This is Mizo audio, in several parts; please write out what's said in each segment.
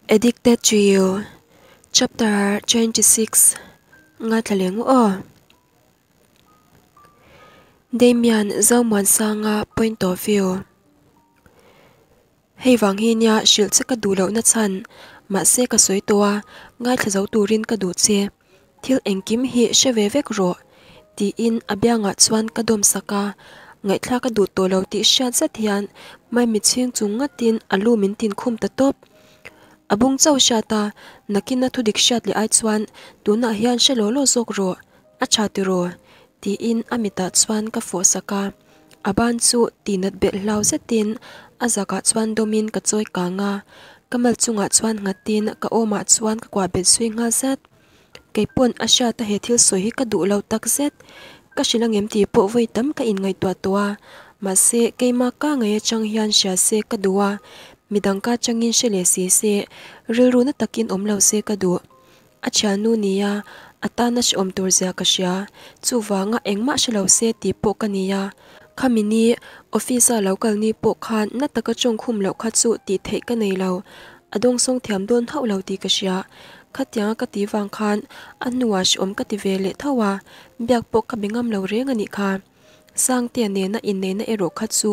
Addicted to you Chapter 26 Ngaithla leh ngu aw. Damian Zomuansanga point of view Hei vang hi nia hrilh che ka duh lohna chhan mahse ka sawi tawh a, ngaithla zo turin ka duh che. Thil engkim hi hre ve vek rawh tiin a biangah chuan ka dawm sak a, ngaihthlak a duh tawh lo tih hriat zet hian maimichhing chung ngatin a lu min tin khum ta tawp. A bung chauh hriat a, nakin a thudik hriat leh ai chuan tunah hian hre law law zawk rawh, a tha tiraw? tiin a mitah chuan ka fawh sak a. A ban chu tihnat belh hlau zetin a zakah chuan dawmin ka chawi kang a, ka mal chungah chuan nghatin ka awmah chuan ka kuah bet zui nghal zat. Keipawn a hriat a he thil sawi hi ka duh lo tak zet. Ka hrilh angem tih pawh vawi tam ka inngaihtuah tawh a, mahse keimah ka ngei atang hian hria se ka duh a, midang ka atangin hre leh si se, rilru na takin awm lo se ka duh. A thiannu nia, a tana hrehawm tur zia ka hria, chuvanga engmah hre lo se tih pawh ka nia. Khami ni office a lo kal ni pawh khan na taka tawngkhum loh kha chu tih theih ka nei lo, A dawngsawng thiam dawn hauh lo tih ka hria. Khatianga ka tih vang khan a hnuah hrehawm ka ti ve leh tho a, biak pawh ka be ngam lo reng a nih kha. Sangtea nena inneihna erawh kha chu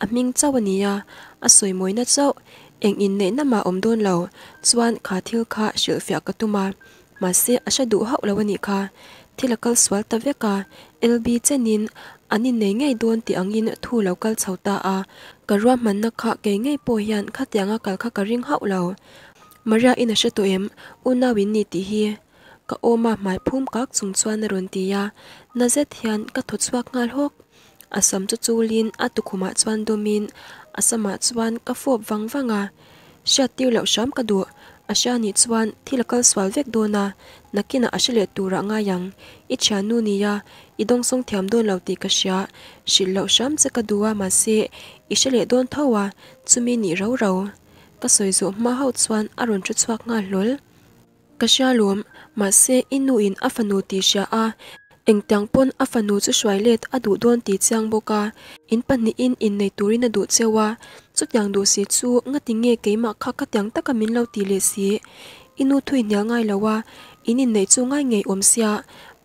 a hming chauh a ni a, a sawimawina chauh. Eng inneihna mah awm dawn lo chuan kha thil kha hrilhfiah ka tum a, mahse a hre duh hauh lo a nih kha. Thil a kal sual ta vek a, LB chenin an innei ngei dawn tih angin thu lo kal chho ta a, ka ruahmanna kha kei ngei pawh hian khatianga kal kha ka ring hauh lo. Maria in a hre tawh em? Unau in ni tih hi. Ka awm a hmai phum kak chung chuan a rawn ti a, na zet hian ka thaw chhuak nghal hawk. A sam chu chulin a tukhumah chuan dawmin a samah chuan ka fawp vang vang a. Hriat tir loh hram ka duh. A hria nih chuan thil a kal sual vek dawn a, nakinah a hre leh turah ngai ang. I thiannu nia, i dawngsawng thiam dawn lo tih ka hria. Hrilh loh hram che ka duh a mahse i hre leh dawn tho a, chumi nih rau rau. Ka sawi zawh hma hauh chuan a rawn thu chhuak nghal hlawl. Ka hria lawm, mahse i nu in a fanu tih hria a, engtiang pawn a fanu chu hruai let a duh dawn tih chiang bawk a, in pahnihin innei turin a duh cheu a, chutiang duh si chu ngati nge keimah kha khatiang taka min lo tih leh si? I nu thui hnial ngai lo a, in inneih chu ngai ngei awm sia,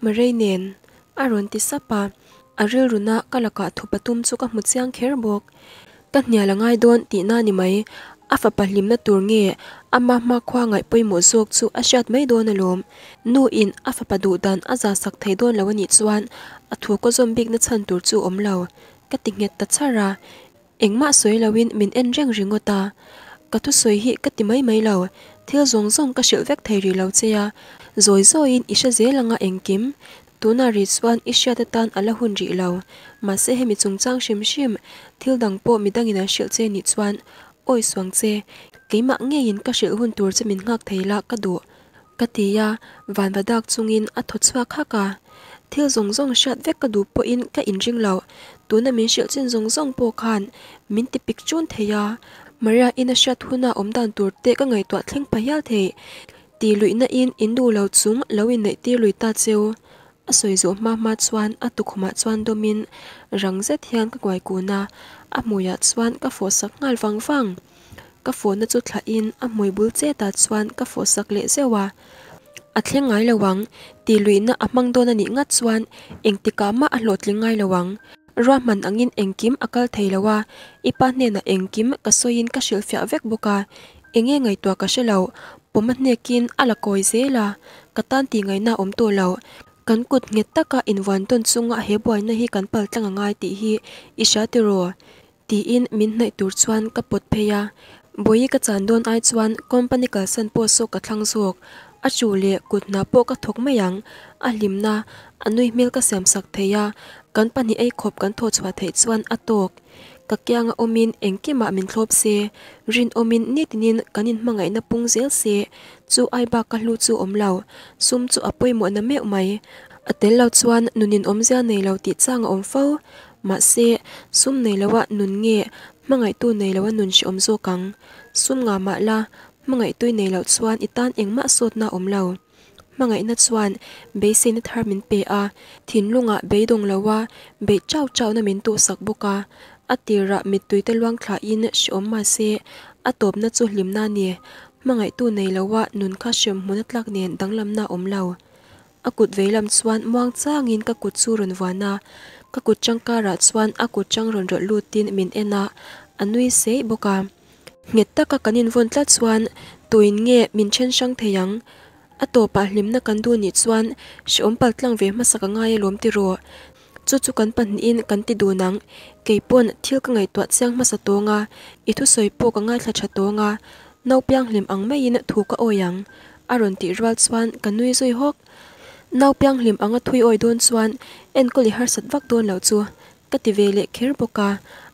Marei nen a rawn ti sap a, a rilruna ka lakah thu pathum chu ka hmu chiang kher bawk. Ka hnial a ngai dawn tihna ni mai. A fapa hlimna tur nge ama hmakhua ngaih pawimawh zawk chu a hriat mai dawn alawm. Nu in a fapa duh dan a za sak thei dawn lo a nih chuan a thu kaw zawm bikna chhan tur chu awm lo. Ka ti nghet ta char a. Engmah sawi loin min en reng ringawt a. Ka thusawi hi ka ti mai mai lo. Thil zawng zawng ka hrilh vek thei rih lo che a. Zawi zawiin i hre zel anga engkim. Tunah rih chuan i hriat atan a la hun rih lo. Mahse hemi chungchang hrim hrim, thil dang pawh midangin an hrilh che nih chuan awi suang che, keimah ngeiin ka hrilh hun tur che min nghak thei la ka duh ka ti a, vanva dak chungin a thaw chhuak hak a. Thil zawng zawng hriat vek ka duh pawhin ka inring lo, tuna min hrilh chin zawng zawng pawh khan min ti pik chun thei a, Maria in a hriat huna awm dan tur te ka ngaihtuah thleng pha hial thei. Ti luihna in in duh lo chung lo in neih tir lui ta cheu. A sawi zawh hma hma chuan a tukhumah chuan dawmin rang zet hian ka kuai kun a, a hmuiah chuan ka fawh sak nghal vang vang. Ka fawhna chu thlahin a hmui bul chetah chuan ka fawh sak leh zeuh a. A thleng ngai lo ang, ti luihna a hmang dawn a nih ngat chuan engtikah mah a hlawhtling ngai lo ang. Ruahman angin engkim a kal thei lo a, i pa hnenah engkim ka sawiin ka hrilhfiah vek bawk a, enge ngaihtuah ka hre lo, pawm a hnekin a la kawi zel a, ka tan tih ngaihna a awm tawh lo. Kan kut nghet taka invuan tawn chunga he buaina hi kan pal tlang a ngai tih hi i hria tiraw? Tiin min hnaih tur chuan ka pawt phei a, Bawihi ka chan dawn ai chuan company kalsan pawh saw ka thlang zawk, a chu leh kut hna pawh ka thawk mai ang, a hlimna, a nui hmel ka siam sak thei a, kan pahnih ei khawp kan thawh chhuah theih chuan a tawk. Ka kianga awmin engkimah min thlawp se, rinawmin nitinin kan inhmangaihna pung zel se, chu ai bak ka hlu chu awm lo, sum chu a pawimawhna meuh mai. A tel lo chuan nunin awmzia nei lo tih chang a awm fo. Mahse, sum nei loa nun nge hmangaihtu nei loa nun hreawm zawk ang? Sum ngah mah la, hmangaihtui nei loh chuan i tan engmah sawtna a awm lo. Hmangaihna chuan beiseina thar min pe a, thinlungah beidawng loa beih chau chauna min tuhsak bawk a. A tirah mittui te luang thlahin hreawm mahse, a tawpna chu hlimna a ni. Hmangaihtu nei loa nun kha hremhmun a tlak nen danglamna a awm lo. A kut veilam chuan muang changin ka kut chu rawn vuan a, ka kut chang karah chuan a kut chang rawn rawlh lutin min en a, a nui seih bawk a. Nghet taka kan invawn tlat chuan tuin nge min then hrang thei ang? A tawpah hlimna kan duh nih chuan hrehawm paltlang ve hmasa ka ngai alawm tiraw? Chu chu kan pahnihin kan ti dun ang. Kei pawn thil ka ngaihtuah chiang hmasa tawng a, i thusawi pawh ka ngaithla tha tawng a, naupianghlim ang maiin thu ka awi ang, a rawn tih rual chuan ka nui zui hawk. Naupianghlim anga thui awi dawn chuan enkawl i harsat vak dawn loh chu ka ti ve leh kher bawk a,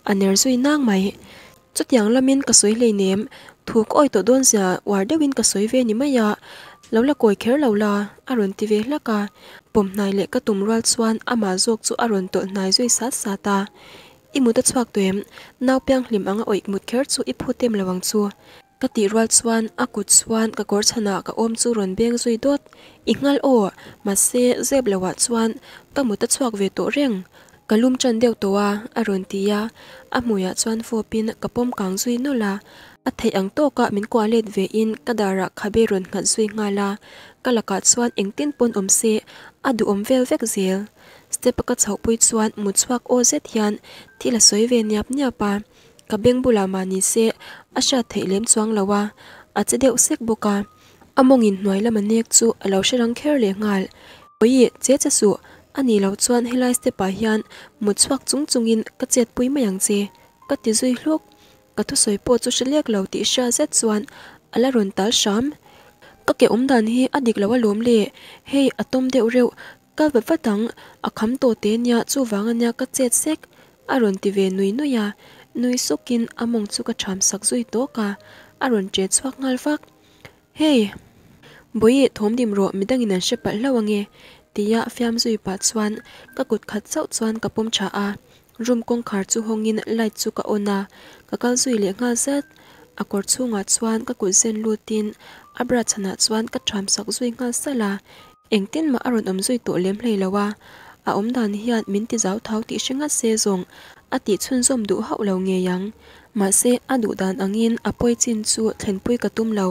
a ner zui nang mai. Chutiang lamin ka sawi hleinem, thu ka awi tawh dawn zia uar deuhin ka sawi ve ni mai a, lo la kawi kher lo la, a rawn ti ve hlak a. Pawm hnai leh ka tum rual chuan amah zawk chu a rawn tawlh hnai zui sat sat a. I mut a chhuak tawh em? Nau pianghlim anga awih mut kher chu i phut em lo ang chu. Ka tih rual chuan a kut chuan ka kawr chhanah ka awm chu rawn beng zui dawt. I nghal aw, mahse zep loah chuan ka mut a chhuak ve tawh reng. Ka lum ṭan deuh tawh a, a rawn ti a, a hmuiah chuan fawpin ka pawm kang zui nawlh a. A theih ang tawkah min kuah let vein ka darah khabe rawn nghat zui nghal a, ka lakah chuan engtin pawn awm se a duhawm vel vek zel. Step a ka chhohpui chuan mut chhuak aw zet hian thil a sawi ve niap niap a, ka beng bulah mah ni se a hriat theih lem chuang lo a, a che deuh sek bawk a. A mawngin hnuai lama nek chu a lo hre rang kher leh nghal. Awii, che che suh, a nih loh chuan helai step ah hian mut chhuak chung chungin ka chet pui mai ang che, ka ti zui hluk. Ka thusawi pawh chu hre lek lo tih hria zet chuan a la rawn tal hram. Ka ke awm dan hi a dik lo alawm le, hei a tawm deuh reuh, kal vat vat ang, a kham tawh te nia chuvang ania ka chet sek, a rawn ti ve nui nui a, nui sukin a mawng chu ka ṭham sak zui tawk a, a rawn ṭe chhuak nghal vak. Hey! Bawihi thawm dim rawh midangin an hre palh hlauh ange tia fiam zui pah chuan ka kut khat chauh chuan ka pawm tha a, room kawngkhar chu hawngin light chu ka on a, ka kal zui leh nghal zat. A kawr chhungah chuan ka kut zen lutin a bra chhanah chuan ka ṭham sak zui nghal salh a, engtin mah a rawn awm zui tawh lem hlei lo a, a awmdan hian min ti zau thau tih hre ngat se zawng a tih chhunzawm duh hauh lo ngei ang. Mahse, a duh dan angin a pawi chin chu thlenpui ka tum lo.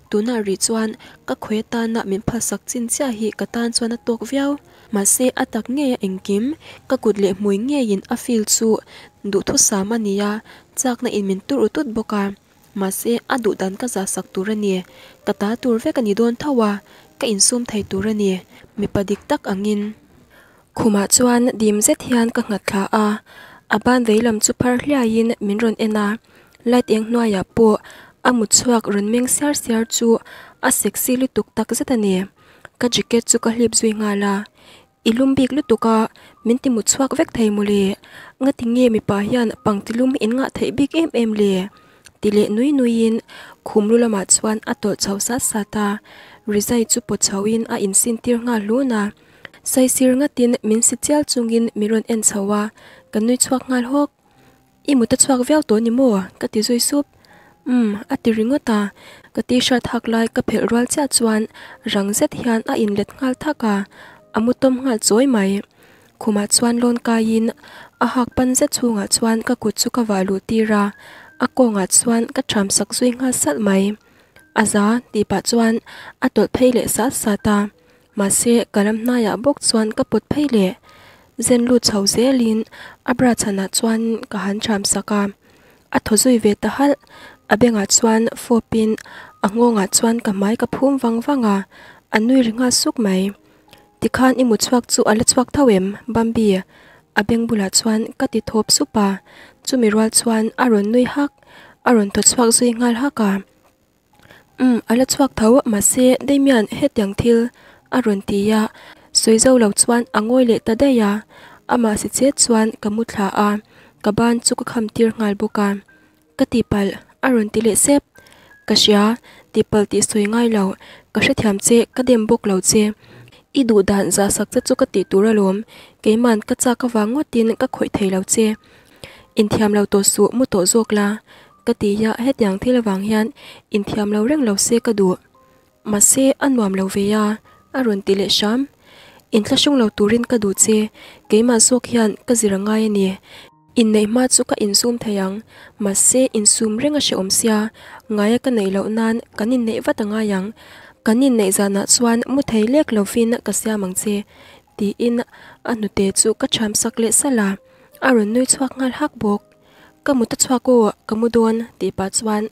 Tunah rih chuan ka khawi atana min phalsak chin chiah hi ka tan chuan a tawk viau. Mahse, a tak ngei a engkim, ka kut leh hmui ngeiin a feel chu duhthusam a ni a, chakna in min tur utut bawk a. Mahse, a duh dan ka zahsak tur a ni. Ka ta tur vek a ni dawn tho a, ka insum thei tur a ni, mipa dik tak angin. Khumah chuan dim zet hian ka nghat thla a, a ban veilam chu phar hliaiin min rawn en a, light eng hnuaiah pawh a mut chhuak rawn meng siar siar chu a sexy lutuk tak zet a ni. Ka jacket chu ka hlip zui nghal a, I lum bik lutuk a, min ti mut chhuak vek thei mawle, ngati nge mipa hian pangti lum hi in ngah theih bik em em le? Ti leh nui nuiin khum lu lamah chuan a tawlh chho sat sat a, rizai chu pawt chhoin a insin tir nghal hlun a. Saisir ngatin min si chial chungin min rawn en chho a, ka nui chhuak nghal hawk. I mut a chhuak viau tawh ni maw? ka ti zui sup. Umm, a ti ringawt a, ka t-shirt hak lai ka phelh rual chiah chuan rang zet hian a inlet nghal thak a, a mu tawm nghal chawi mai. Khumah chuan lawn kaiin a hak pan zet chhungah chuan ka kut chu ka vah luh tir a, a kawngah chuan ka ṭham sak zui nghal salh mai. A za tih pah chuan a tawlh phei leh sat sat a. Mahse, ka ram hnaiah bawk chuan ka pawt phei leh zen lut chho zelin a bra chhanah chuan ka han ṭham sak a, a thaw zui ve ta halh. A bengah chuan fawpin a nghawngah chuan ka hmai ka phum vang vang a, a nui ri nghal suk mai. Tikhan i mutchhuak chu a la chhuak tho em, Bambi? A beng bulah chuan ka ti thawp sup a, chumi rual chuan a rawn nui hak, a rawn thaw chhuak zui nghal hak a. Umm, a la chhuak tho, mahse Damian hetiang thil a rawn ti a, sawi zo lo chuan a ngawi leh ta daih a, amah si chet chuan ka mu thla a, ka ban chu ka kham tir nghal bawk a, ka tihpalh a rawn ti leh sep, ka hria, tihpalh tih sawi ngai lo, ka hrethiam che, ka dem bawk lo che, i duh dan zah sak che chu ka tih tur alawm, keiman ka chak avang ngawtin ka khawih thei lo che, inthiam lo tawh suh mu tawh zawk la. Ka ti a, hetiang thil avang hian inthiam lo reng lo se ka duh. Mahse, a nuam lo ve a, a rawn ti leh hram. Inthlahrung lo turin ka duh che, keimah zawk hian ka zir a ngai a ni. Inneih hma chu ka insum thei ang, mahse insum reng a hrehawm sia, ngaia ka neih loh nan kan inneih vat a ngai ang. Kan inneih zanah chuan mu thei lek lovin ka siam ang che, tiin a hnute chu ka ṭham sak leh salh a, a rawn nui chhuak nghal hak bawk. Ka mut a chhuak aw, ka mu dawn, tih pah chuan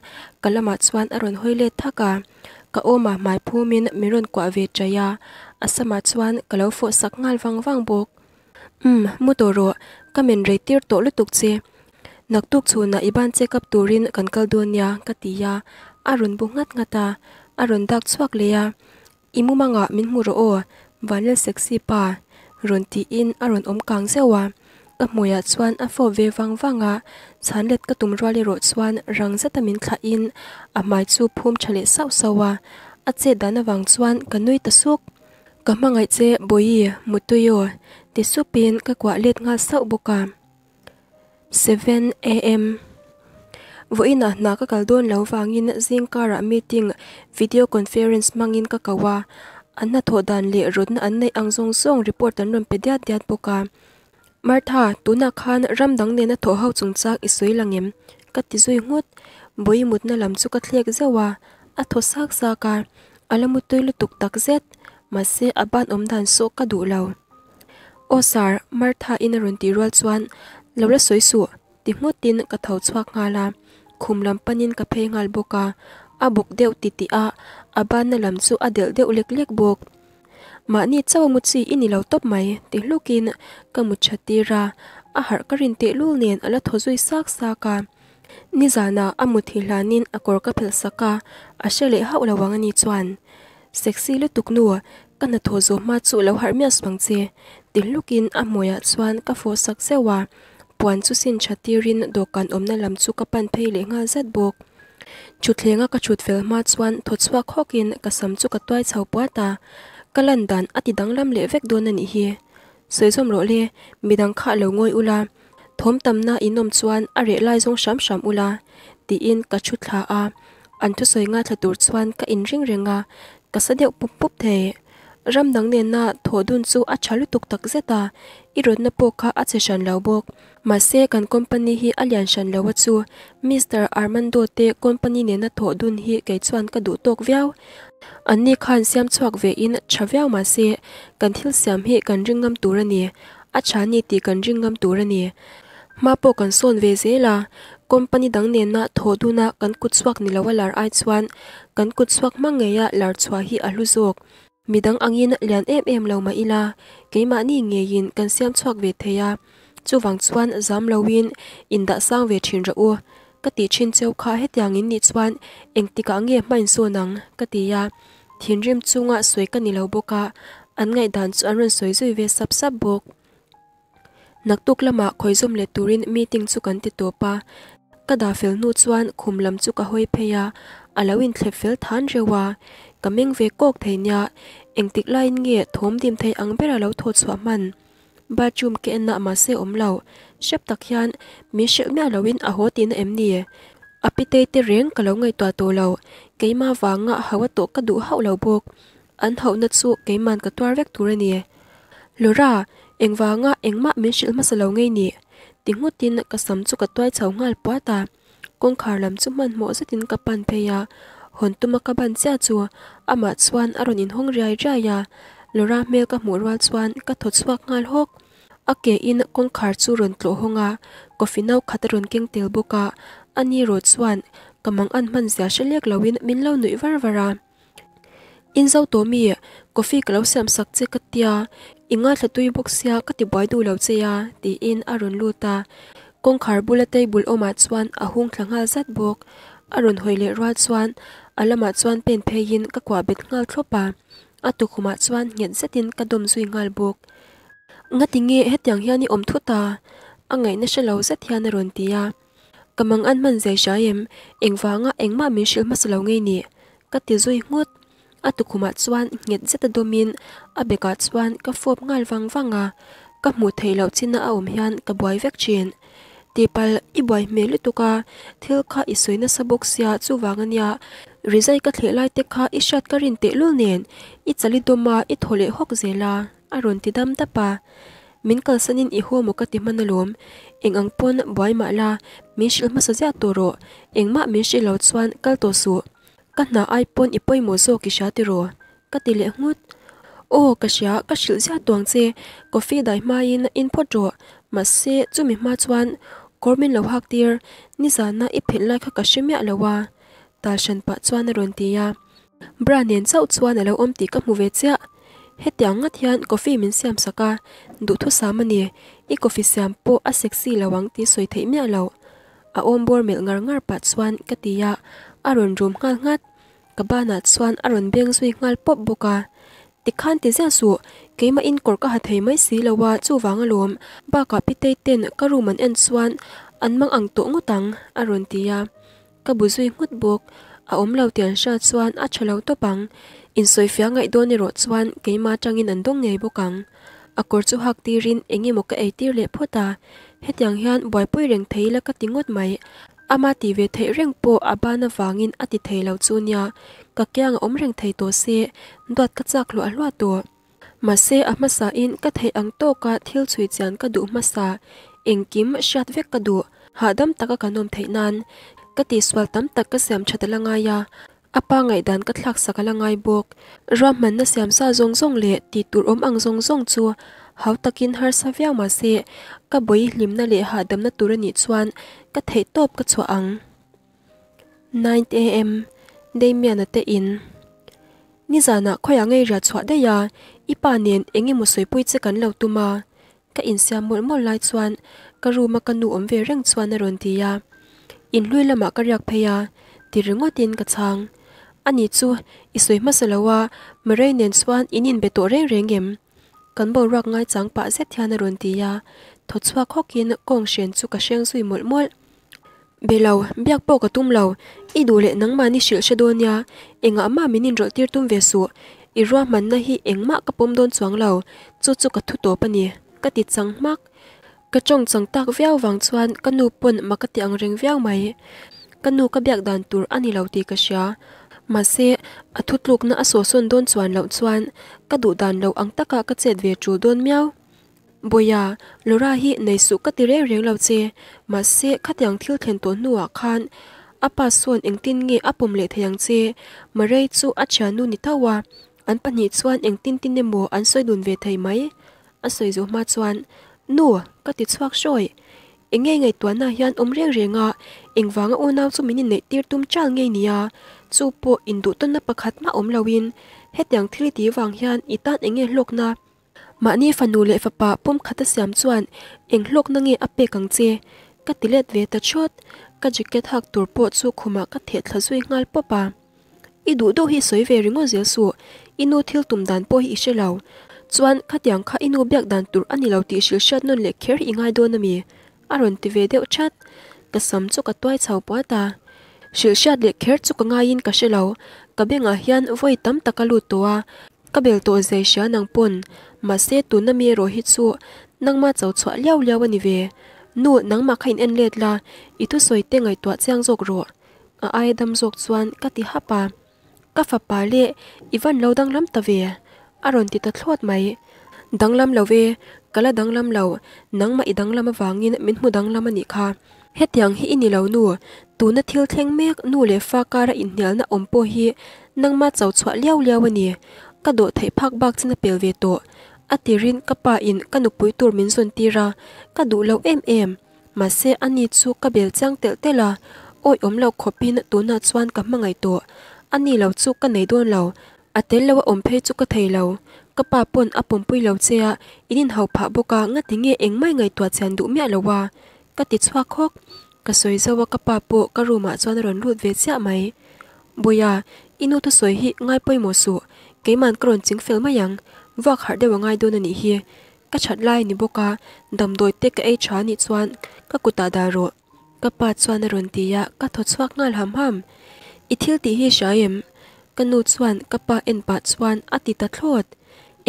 ka lamah chuan a rawn hawi let thak a, ka awmah hmai phumin min rawn kuah ve chaih a, a samah chuan ka lo fawh sak nghal vang vang bawk. Umm, mu tawh rawh, ka men rei tir tawh lutuk che. Naktuk chhunah i ban check up turin kan kal dawn nia, ka ti a, a rawn bu nghat nghat a, a rawn dak chhuak leh a. I mumangah min hmu rawh aw, Vanlal sexy pa, rawn tiin a rawn awm kang zeuh a. Ka hmuiah chuan a fawp ve vang vang a, chhan let ka tum rual erawh chuan rang zeta min thlahin a hmai chu phum tha leh sauh sauh a, a chet dan avang chuan ka nui ta suk. Ka hmangaih che Bawihi, mutui aw, ti supin ka kuah let nghal sauh bawk a. 7am Vawiinah hna ka kal dawn lo vangin zing karah meeting video conference hmangin ka ko a, an hnathawh dan leh rawtna an neih ang zawng zawng report an rawn pe diat diat bawk a. Martha, tunah khan ram dang nena thawh ho chungchang i sawi lang em? Ka ti zui nghut. Bawihi mutna lam chu ka thlek zeuh a, a thaw sak sak a, a la mutui lutuk tak zet. Mahse, a ban awm dan sawh ka duh lo. Aw sir, Martha in a rawn tih rual chuan, Lo la sawi suh, ti nghutin ka tho chhuak nghal a, khum lam panin ka phei nghal bawk a, a bawk deuh ti tih a, a banna lam chu a delh deuh lek lek bawk. Mahni chauh a mu chi i ni lo tawp mai, ti hlukin ka mu tha tir a, a harh ka rin tehlul nen a la thaw zui sak sak a. Nizanah a muthilh hlanin a kawr ka phelh sak a, a hre leh hauh lo ang a ni chuan. Sexy lutuk nu, ka hnathawh zawh hma chu lo harh miah suang che, ti hlukin a hmuiah chuan ka fawh sak zeuh a, puan chu sin tha tirin dawhkan awmna lam chu ka pan phei leh nghal zat bawk. Thuthlenga ka thut fel hma chuan thaw chhuak hawkin ka sam chu ka tuai chho puat a, ka lan dan a ti danglam leh vek dawn a nih hi. Sawi zawm rawh le, midang kha lo ngawi ula, thawm tamna in awm chuan a reh lai zawng hram hram ula, tiin ka thu thla a, an thusawi ngaithla tur chuan ka inring reng a, ka sa deuh pup pup thei. Ram dang nena thawh dun chu a tha lutuk tak zet a, i rawtna pawh kha a che hran lo bawk. Mahse kan company hi a lian hran lo a chu Mister Armando te company nena thawh dun hi kei chuan ka duh tawk viau. Anni khan siam chhuak ve in tha viau mahse kan thil siam hi kan ring ngam tur a ni, a tha ni tih kan ring ngam tur a ni. Hma pawh kan sawn ve zel a, company dang nena thawh duna kan kut chhuak ni lo a lar ai chuan kan kut chhuak hma ngeia lar chhuah hi a hlu zawk. Midang angin lian em em lo mah ila, keimahni ngeiin kan siam chhuak ve thei a, chuvang chuan zam loin indah sang ve thin rawh u. Ka tih thin cheu kha hetiang in nih chuan engtikah nge hma insawn ang? ka ti a, thinrim chunga sawi ka ni lo bawk a, an ngaihdan chu an rawn sawi zui ve sap sap bawk. Naktuk lamah khawizawm leh turin meeting chu kan ti tawp a, ka dah fel hnu chuan khum lam chu ka hawi phei a, a lo inthlep fel than reuh a, ka meng ve kawk thei nia, engtik laiin nge thawm dim thei ang bera lo thaw chhuah hman? Bathroom ka en a mahse awm lo, hrep tak hian min hrilh miah loin a haw tihna em ni? A pitei te reng ka lo ngaihtuah tawh lo, keimah vanga hau a tawh ka duh hauh lo bawk. An hauhna chu keiman ka tuar vek tur a ni. Laura, engvanga engmah min hrilh hmasa lo ngei ni? Ti nghutin ka sam chu ka tuai chho nghal puat a. Kawngkhar lam chu hmanhmawh zetin ka pan phei a, hawn tuma ka ban chiah chu amah chuan a rawn inhawng riai riai a. Laura hmel ka hmuh rual chuan ka thaw chhuak nghal hawk. A ke in kawngkhar chu rawn tlawh hawng a, coffee no khat a rawn keng tel bawk a. Ani rawh chuan ka mang an hman zia hre lek loin min lo nuih var var a. Inzo tawh mi, coffee ka lo siam sak che ka tia, i ngaithla tui bawk sia ka ti buai duh lo che a, tiin a rawn lut a. Kawngkhar bula table awmah chuan a hung thla nghal zat bawk. A rawn hawi leh rual chuan a lamah chuan pen pheiin ka kuah bet nghal thlawp a, a tukhumah chuan nghet zetin ka dawm zui nghal bawk. Ngati nge hetiang hian i awm thut a? A ngaihna hre lo zet hian a rawn ti a. Ka mang an hman zai hrai em? Engvanga engmah min hrilh hmasa lo ngei ni? Ka ti zui nghut. A tukhumah chuan nghet zeta dawmin a bekah chuan ka fawp nghal vang vang a, ka hmuh theih loh china a awm hian ka buai vek thin. Tihpalh, i buai hmel lutuk a, thil kha i sawi nasa bawk sia chuvang ania, rizai ka thleh lai te kha i hriat ka rin tehlul nen i chali dawm a i thaw leh hawk zel a, a rawn ti dam dap a. Min kalsanin i haw maw ka ti hman alawm. Eng ang pawn buai mah la, min hrilh hmasa ziah tawh rawh. Engmah min hrilh lo chuan kal tawh suh. Ka hna ai pawn i pawimawh zawk i hria tiraw? Ka ti leh nghut. Aw, ka hria, ka hrilh ziah tawh ang che. Coffee dai hmain in phawt rawh. Mahse, chumi hma chuan kawr min lo hak tir. Nizana i phelh lai kha ka hre miah lo a. Tal hran pah chuan a rawn ti a. Bra nen chauh chuan a lo awm tih ka hmu ve chiah. Hetiang ngat hian coffee min siam sak a, duhthusam a ni. I coffee siam pawh a sexy lo ang tih sawi theih miah loh. A awm bawr melh ngar ngar pah chuan ka ti a, a rawn rum nghal nghat. Ka banah chuan a rawn beng zui nghal pawp bawk a. Tikhan ti ziah suh, keimah in kawr ka ha thei mai si lo a, chuvang alawm. Bakah Pitei ten ka room an en chuan an mang ang tawh ngawt ang, a rawn ti a. Ka bu zui nghut bawk. A awm lo tih an hriat chuan a tha lo tawp ang. Insawifiah ngaih dawn erawh chuan keimah atangin an dawng ngei bawk ang. A kawr chu hak tirin eng emaw ka ei tir leh phawt a. Hetiang hian buaipui reng thei ila ka ti ngawt mai. Ama tih ve theih reng pawh a ban avangin a ti thei lo chu nia. Ka kiang a awm reng thei tawh se, duat ka chak hluah hluah tawh. Mahse a hmasain ka theih ang tawka thil chhui chian ka duh hmasa, engkim hriat vek ka duh, hahdam taka kan awm theih nan ka tihsual tam tak ka siam that a la ngai a, a pa ngaihdan ka thlak sak a la ngai bawk. Ruahmanna siam sa zawng zawng leh tih tur awm ang zawng zawng chu hau takin harsa viau mahse ka bawi hlimna leh hahdamna tur a nih chuan ka theih tawp ka chhuah ang. Ninth AM, Damian-a te in. Nizanah khawiah ngei riah chhuah daih a, i pa nen eng emaw sawipui che kan lo tum a. Ka insiam mawlh mawlh lai chuan ka room a ka nu awm ve reng chuan a rawn ti a. Inhlui lamah ka riak phei a, ti ringawtin ka chhang. Ani chu i sawi hmasa lo a, Murray nen chuan in inbe tawh reng reng em? Kan boruak ngaichang pah zet hian a rawn ti a, thaw chhuak hawkin kawng hren chu ka hreng zui mawlh mawlh. Be lo, biak pawh ka tum lo. I duh leh nangmahni hrilh hre dawn nia. Engah mah min inrawlh tir tum ve suh. I ruahmanna hi engmah ka pawm dawn chuang lo. Chu chu ka thu tawp a ni, ka ti chang hmak. Ka tawng chang tak viau vang chuan ka nu pawn mak ka ti ang reng viau mai. Ka nu ka biak dan tur a ni lo tih ka hria. Mahse, a thutlukna a sawhsawn dawn chuan loh chuan ka duh dan lo ang taka ka chet ve tul dawn miau. Bawiha, Laura hi nei suh ka ti reng reng lo che, mahse khatiang thil thlen tawh hnuah khan a pa sawn engtin nge a pawm leh thei ang che? Murray chu a thiannu ni tho a, an pahnih chuan engtin tin emaw an sawi dun ve thei mai. A sawi zawh hma chuan, Nu, ka ti chhuak hrawi. Eng nge ngaihtuahna hian awm reng reng a, engvanga unau chu min inneih tir tum chal ngei nia, chu pawh induhtawnna pakhat mah awm loin hetiang thil i ti vang hian i tan eng nge hlawkna? Mahni fanu leh fapa pawm khat a siam chuan eng hlawkna nge a pek ang che? Ka ti let ve ta chawt. Ka jacket hak tur pawh chu khumah ka theh thla zui nghal pawp a. I duh duh hi sawi ve ringawt zel suh. I nu thil tum dan pawh hi i hre lo. Chuan khatiang kha i nu biak dan tur a ni lo tih hrilh hriat nawn leh kher hi i ngai dawn a mi? A rawn ti ve deuh chat. Ka sam chu ka tuai chho puat a. Hrilh hriat leh kher chu ka ngaiin ka hre lo. Ka bengah hian vawi tam tak a lut tawh a. Ka bel tawh zai hria nang pawn, mahse tuna mi erawh hi chu nangma cho chhuah liau liau a ni ve. Nu, nangmah kha in en let la, i thusawi te ngaihtuah chiang zawk rawh. A aia dam zawk chuan ka ti hap a. Ka fapa leh i van lo danglam ta ve, a rawn ti ta thlawt mai. Danglam lo e, ka la danglam lo, nangmah i danglam avangin min hmu danglam a nih kha. Hetiang hi i ni lo nu, tuna thil thleng mek nu leh fa kara inhnialna awm pawh hi nangma cho chhuah liau liau a ni. Ka dawh theih phak bak chin a pel ve tawh. A tirin ka pa in ka nupui tur min zawn tir a, ka duh lo em em. Mahse a ni chu ka bel chiang telh telh a, awi awm lo khawpin tunah chuan ka hmangaih tawh. A ni lo chu ka nei dawn lo, A tel lo a awm phei chu ka thei lo. Ka pa pawn a pawmpui lo che a, in inhau phah bawk a, ngati nge engmah i ngaihtuah chian duh miah lo a? Ka ti chhuak hawk. Ka sawi zo a ka pa pawh ka room ah chuan a rawn lut ve chiah mai. Bawiha, i nu thusawi hi ngai pawimawh suh, keiman ka rawn ching fel mai ang, vuak harh deuh a ngai dawn a nih hi. Ka that lai a ni bawk a, damdawi te ka ei tha a nih chuan ka kutah dah rawh. Ka pa chuan a rawn ti a, ka thaw chhuak nghal ham ham. I thil tih hi hria em? Ka nu chuan ka pa en pah chuan a ti ta thlawt.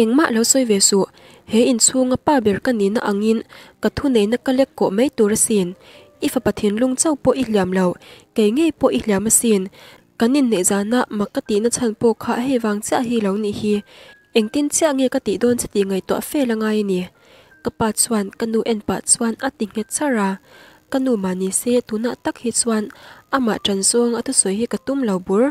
Engmah lo sawi ve suh, he inchhunga pa ber ka nihna angin ka thuneihna ka lek kawh mai tur asin. I fapa thinlung chauh pawh i hliam lo, kei ngei pawh i hliam asin. Kan inneih zana mak ka tihna chhan pawh kha hei vang chiah hi lo nih hi. Engtin chiah nge ka tih dawn che tih ngaihtuah fel a ngai a ni. Ka pa chuan ka nu en pah chuan a ti nghet charh a, ka nu mah ni se tunah tak hi chuan amah ṭan zawng a thusawi hi ka tum lo bur.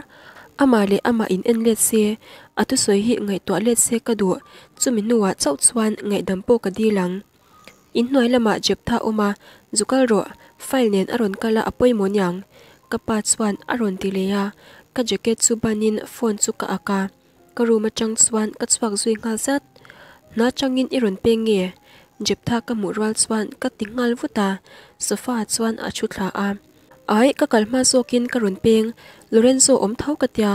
Amah leh amah in en let se, a thusawi hi ngaihtuah let se ka duh, chumi hnuah chauh chuan ngaihdam pawh ka dil ang. Inhnuai lamah Jeptha awm a, zu kal rawh, file nen a rawn kal a a pawimawh niang ka pa chuan a rawn ti leh a, ka jacket chu banin phone chu ka ak a. Ka room atang chuan ka chhuak zui nghal zat. Hna tangin i rawn peng nge? Jeptha ka hmuh rual chuan ka ti nghal vut a, sofa ah chuan a thu thla a. Ai, ka kal hma zawkin ka rawn peng, Lorenzo awm tho ka tia.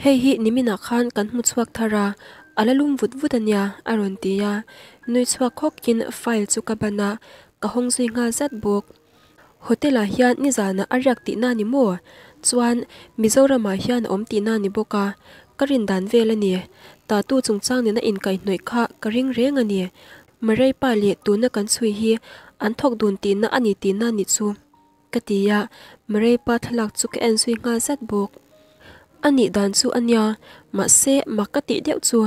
Hei hi niminah khan kan hmu chhuak thar a, a la lum vut vut ania a rawn ti a. Nui chhuak hawkin file chu ka ban a, ka hawng zui nghal zat bawk. Hotel ah hian nizanah a riak tihna ni maw? Chuan Mizoramah hian a awm tihna ni bawk a, ka rin dan vel a ni. Tatu chungchang nena inkaihhnawih kha ka ring reng a ni. Marei pa leh tuna kan chhui hi an thawk dun tihna a ni tihna ni chu ka ti a, Marei pa thlalak chu ka en zui nghal zat bawk. A nih dan chu a nia, mahse mak ka tih deuh chu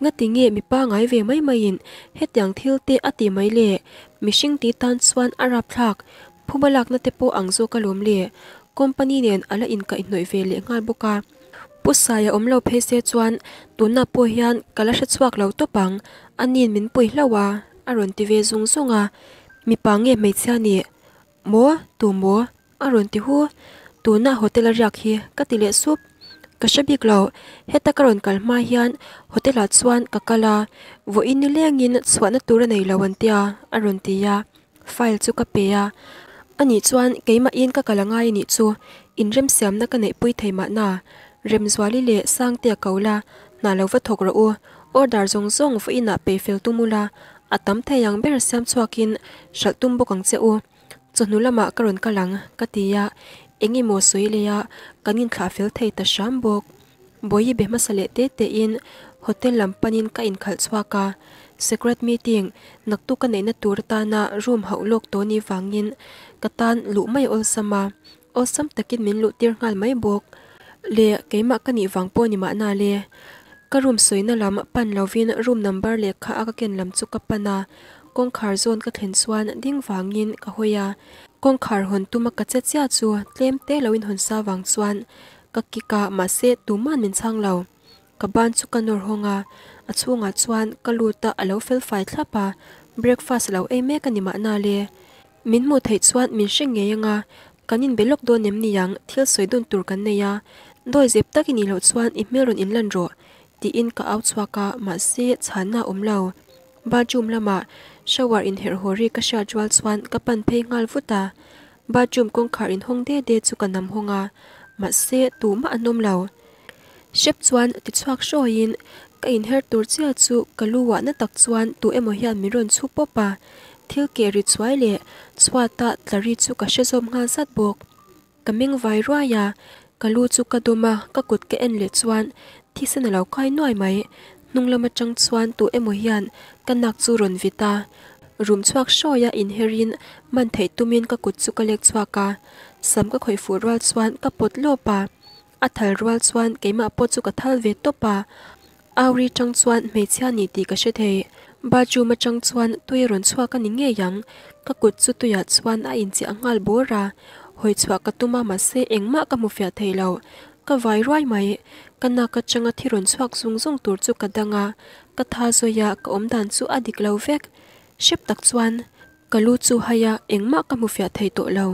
ngati nge mi pangai ve mai maiin hetiang thil te a ti mai le, mihring ti tan chuan a rapthlak, phuba lakna te pawh ang zawk alawm le, company nen a la inkaihhnawih ve leh nghal bawk a. Pu Saia awm lo phei se chuan tunah pawh hian ka la hre chhuak lo tawp ang, a nin min pui hlauh a, a rawn ti ve zung zung a, mipa nge hmeichhia nih? Maw? Tu maw? A rawn ti hu. Tuna hotel a riak hi ka ti leh sup. Ka hre bik lo, heta ka rawn kal hma hian hotel ah chuan ka kal a, vawiin ni lengin chhuahna tur a nei lo an tia a rawn ti a, file chu ka pe a. Anih chuan keimahin ka kal angai anih chu, inremsiamna ka neihpui thei mahna. Remzuali leh Sangtea ko la, hna lo va thawk rawh u, order zawng zawng vawiinah pe fel tum ula, a tam thei ang ber siam chhuakin hralh tum bawk ang che u. Chawhnu lamah ka rawn kal ang, ka ti a, eng emaw sawi leh a, kan inthlah fel thei ta hram bawk. Bawihi be hmasa leh te tein hotel lam panin ka inkhalh chhuak a, secret meeting naktuk ka neihna tur atana room hauh lawk tawh ni vangin ka tan luh mai awlsam a, awlsam takin min luh tir nghal mai bawk. Le, keimah ka nih vang pawh ni mahna le. Ka room sawina lam pan lovin room number lehkha a ka ken lam chu ka pan a, Kawngkhar zawn ka thlen chuan ding vangin ka hawi a, kawngkhar hawn tuma ka che chiah chu tlem te lo inhawn sa vang chuan ka kik a, mahse tuman min chhang lo. Ka ban chu ka nawr hawng a, a chhungah chuan ka lut a, a lo fel fai thlap a, breakfast a lo ei mek a ni mahna le. Min hmuh theih chuan min hre ngei anga, kan inbe lawk dawn em niang, thil sawi dun tur kan nei a, dawi zep tak i nih loh chuan i hmel rawn inlan rawh, tiin ka au chhuak a, mahse chhanna a awm lo. Bathroom lamah shower inherh haw ri ka hriat rual chuan ka pan phei nghal vut a, bathroom kawngkhar inhawng de de chu ka nam hawng a, mahse tumah an awm lo. Hrep chuan ti chhuak hrawiin ka inher tur chiah chu ka lu uahna tak chuan tu emaw hian min rawn chhu pawp a, thil keh ri chuai leh chhuata tla ri chu ka hre zawm nghal zat bawk. Ka meng vai ruai a, ka lu chu ka dawm a, ka kut ka en leh chuan thisen a lo kai nuai mai. Hnung lam atang chuan tu emaw hian ka nak chu rawn vit a, rum chhuak hrawi a inherin man theih tumin ka kut chu ka lek chhuak a, sam ka khawih fuh rual chuan ka pawt lawp a, a thal rual chuan keimah pawh chu ka thal ve tawp a. Auri tang chuan hmeichhia ni tih ka hre thei. Bathroom atang chuan tui a rawn chhuak a ni ngei ang. Ka kut chu tuiah chuan a inchiah nghal bawr a. Hawi chhuah ka tum a mahse engmah ka hmu fiah thei lo. Ka vai ruai mai. Ka nak atanga thi rawn chhuak zung zung tur chu ka dang a. Ka tha zawi a, ka awm dan chu a dik lo vek. Hrep tak chuan ka lu chu hai a, engmah ka hmu fiah thei tawh lo.